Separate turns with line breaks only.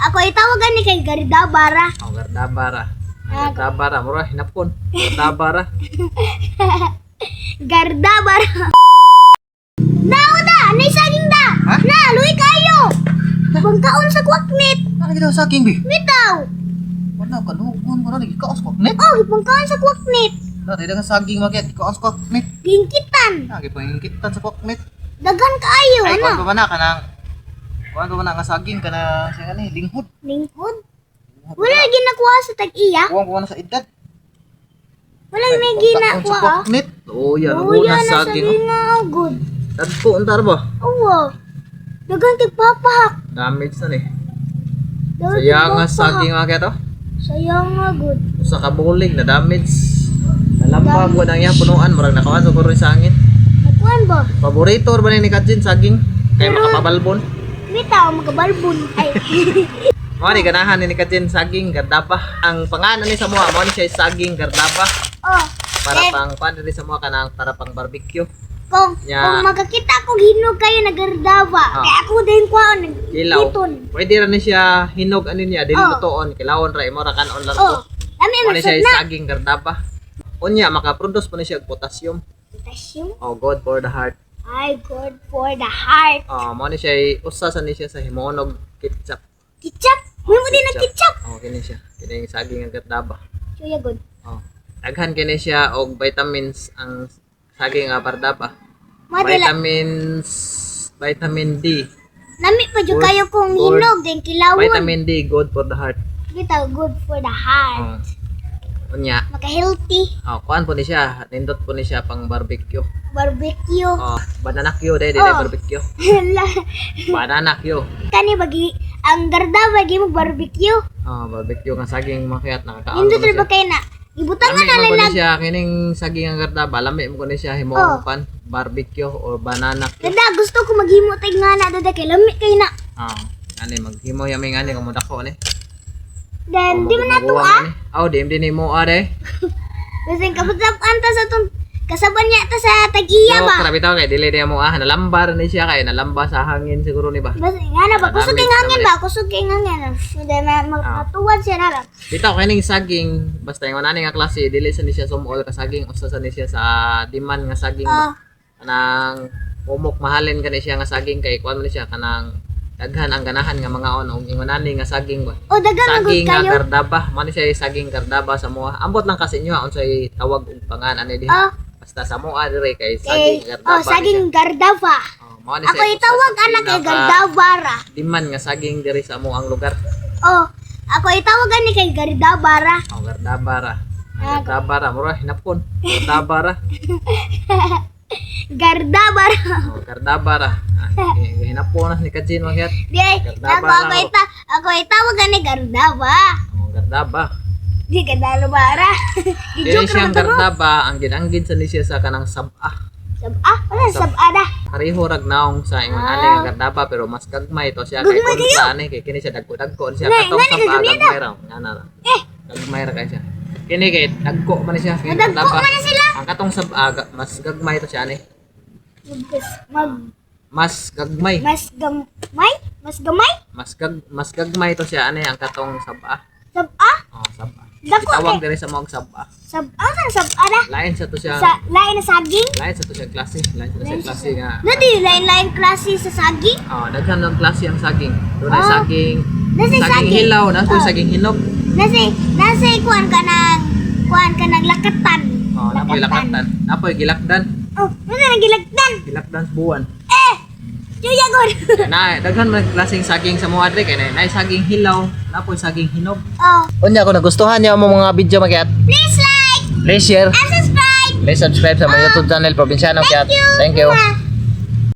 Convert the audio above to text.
Ako itawagan ni kay Gardabara.
Oh, gardabara. Gardabara, mura hinapon. Gardabara.
Gardabara. Dao da, nay saging da.
Ha?
Na, luwi kayo. Pagkaon sa kwaknit.
Ano gid saging bi?
Bitaw.
Wala ka nugon ko na gikaos ko. Net.
Oh, pagkaon sa kwaknit.
Na dai daghang saging magyat gikaos ko. Net.
Gingkitan.
Na gipangingkitan sa kwaknit.
Daghan kaayo,
Ay, kuan
ano?
pa ba na kanang kuan pa ba na nga saging kana sa kani linghod.
Lingkod. Wala ginakuha sa tag-iya.
Kuan pa ba na sa edad?
Wala may ginakuha. Ah.
Kwaknit. Oh, yan
Oh,
na
yan na
saging.
saging nga good.
Tadko untar ba?
Oo. Daghan kay papahak.
Damage na ni.
Daghan kay
Sayang nga
papahak.
saging magyat oh.
Sayang nga good.
Usa ka bulig na damage. Nalamba ko nang iya punuan murag nakawan sa kuroy sa hangin.
Nakuan ba?
Paborito ba ni Kajin saging? Kay makapabalbon.
Bitaw makabalbon. Ay.
Mao ni ganahan ni Kajin saging gardaba. Ang pangalan ni sa mua mao ni siya saging gardaba.
Oh.
Para
Eh,
pang kuan diri sa mua kanang para pang barbecue.
Kung,
Nya.
kung makakita ko hinog kayo nagardaba.
Ah.
Kaya ako din kwaon
Kilaw.
nagkiton.
Pwede ra ni siya hinog ani niya dili
Oh.
lutoon kilawon ra imo ra kanon lang
Oh.
to.
Lami
Mao
man
ni
sad
siya
na.
saging gardaba. Unya makaproduce pa ni siya og potassium.
Potassium.
Oh, good for the heart.
Ay, good for the heart.
Oh, mao ni siya usa sa ni siya sa himuonog ketchup.
Ketchup. May mo din ang ketchup.
Oh, kini siya. Kini yung saging ang gardaba.
Chuya good.
Oh. Daghan kini siya og vitamins ang saging nga gardaba.
Madala.
Vitamins, vitamin D.
Lami pa jud
Good-
kayo kung
good.
hinog din kilawon.
Vitamin D good for the heart.
Bitaw good for the heart.
Oh. Unya,
Maka-healthy.
oh, kuan po ni siya, nindot po ni siya pang barbecue.
Barbecue.
Oh, banana Q dai dai
Oh.
barbecue. Banana Q.
Kani bagi ang gardaba gi mo barbecue.
Oh, barbecue nga saging makiat nakakaon.
Nindot
po ni
ra ba
siya.
kay na? Ibutangan
Lami
na
man ko ni
lang
siya kining saging ang gardaba, lami mo ko ni siya himuong
Oh.
pan barbecue or banana Q.
Dada, gusto ko maghimo tay nga na dada kay lami kay na.
Ah, ani maghimo yami nga ni kamo dako ni.
Then di man na to ah.
Oh, di di mo ah day.
Basin kabutap anta sa tong kasaban niya ta sa tag-iya
Yo,
ba.
grabe taw kay dili di mo ah nalambar ni siya kay nalamba sa hangin siguro ni ba.
Basin nga na ba kusog kay
Nadamage
hangin
naman
ba kusog kay hangin. Then matuwad siya na lang.
Bitaw kining saging basta yung ani nga klase dili sa ni siya sumol ka saging usa sa ni siya sa demand nga saging
Oh,
ba. Kanang umok mahalin kani siya nga saging kay kuan man ni siya kanang daghan ang ganahan nga mga on og ingon ani nga saging ba.
oh dagan man gud
Saging nga
kayo.
gardaba, man ni siya saging gardaba sa mua. Ambot lang kasi inyo ha, unsay tawag og pangan ani diha.
Oh,
Basta sa mua dire kay
kay
saging gardaba.
oh
ni
saging
siya.
gardaba.
Oh, mao ni
Ako
siya usa
itawag
sa
anak kay
pinaka
gardabara.
Demand nga saging diri sa mo ang lugar.
Oh, ako itawag ani kay gardabara.
Oh, gardaba ra.
Ah,
Gardaba ra, mura hinapon. Gardaba ra.
Gardabara.
Oh, gardaba ra. Ah, hinapon na ni Kajin magyat.
Di ay,
Gardaba
ako ako
lang, oh.
ita ako itawag ani gardaba.
Oh, gardaba.
Di ka dalubara.
Dili
Gi-joke
siyang
ra ba to?
gardaba, ang ginanggid sa ni siya sa kanang sab-a.
Sab-a? Wala sab-a da.
Pareho rag naong sa ingon ani nga gardaba pero mas gagmay to siya kay
Ah. Gagmay
kontra ani kay kini siya dagko-dagko ni siya
Nga-
katong
nga ni
sab-a
gagmay
gagmay ra. Nga na ra.
Eh.
Gagmay ra kay siya. Kini kay dagko man ni siya kay
Madagko
gardaba.
man na sila.
Ang katong sab-a mas gagmay to siya ani.
Mag
Mas gagmay.
mas gamay? Mas gamay?
Mas gagmay to siya ani ang katong sab-a.
Sab-a?
Oh, sab-a.
Dako
Tawag
kay
diri sa mga sab-a.
sab-a sa sab-a da.
Lain sa to siya.
Sa lain na saging?
Lain sa to siya klase. Lain sa to siya klase nga.
Na di lain-lain klase sa saging?
Oh, daghan ng klase ang saging. Doon ay
Ah.
saging.
Nasa
Saging
saging.
hilaw, na
Oh.
saging hinog.
Nasa nasa kuan ka ng lakatan.
Oh, napoy lakatan. Napoy gilakdan.
Oh, nasa nang gilagdan?
Gilakdan sa buwan.
Eh. Chuya gud.
Na daghan man klaseng saging sa mga dre kay na saging hilaw, napoy saging hinog.
Oh,
Unya kung nagustuhan niyo mo mga video magyat,
please like
please share,
and subscribe.
please subscribe sa my YouTube channel Probinsyano Kiat.
Thank you.
Thank you.
Mwah.